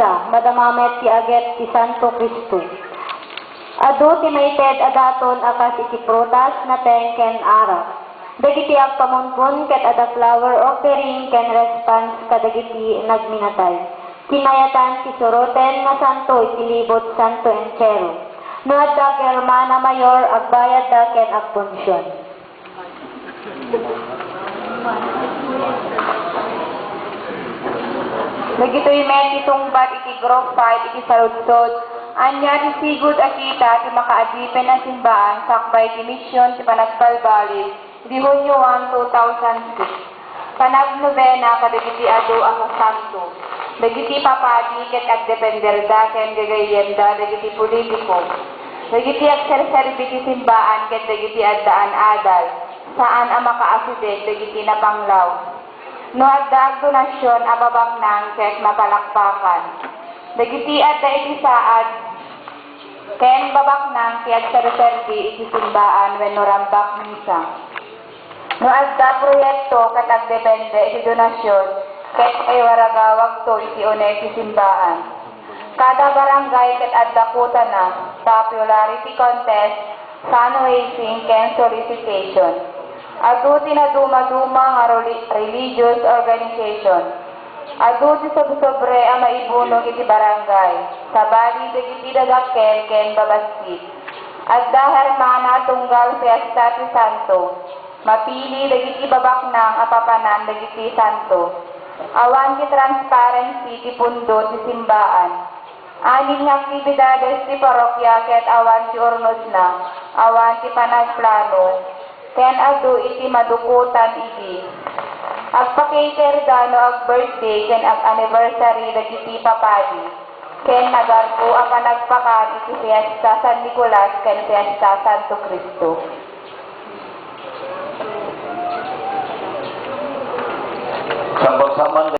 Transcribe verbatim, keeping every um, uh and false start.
Madama met ti aget ti Santo Cristo. Adu ti maited a daton a kas iti prutas, nateng ken arak. Dagiti agpamunpon ket adda flower offering ken response kadagiti nagminatay. Kinayatan ti suroten nga santo iti libot, santo entero. No adda hermana mayor, agbayadda ken agpunsion. Dagitoy met ti tungpal iti Group five iti saludsod, ania ti sigud a kita ti makaadipen a simbaan sakbay ti mision ti panagbalbaliw idi Hunio one, two thousand six. Panagnovena kadagiti adu a sasanto. Dagiti papadi ket agdependerda ken gagayyemda dagiti politiko. Dagiti agserserbi ti simbaan ket dagiti addaan adal, saan a makaasideg dagiti napanglaw. No adda agdonasion a babaknang ket mapalakpakan. Dagiti adda iti saad ken babaknang ti agserserbi iti simbaan wenno rambak misa. No adda proyekto ket agdepende iti donasion ket paiwaragawagto iti une ti simbaan. Kada barangay ket adda kutana, popularity contest, fundraising, ken solicitation. Adu ti nadumaduma nga reli-, religious organization. Adu ti sobsobre a maibunong iti barangay, sabali dagiti dadakkel ken babassit. Adda hermana tunggal fiesta ti santo. Mapili dagiti babaknang a papanan dagiti santo. Awan ti transparency ti pundo ti simbaan. Amin nga aktibidades ti parokya ket awan ti urnosna, awan ti panagplano, ken adu iti madukotan idi. Agpa-caterda no ag-birthday ken ag-anniversary dagiti papadi, ken nagarbo a panagpakan iti Fiesta San Nicolas ken Fiesta Santo Cristo. Sambag-sambag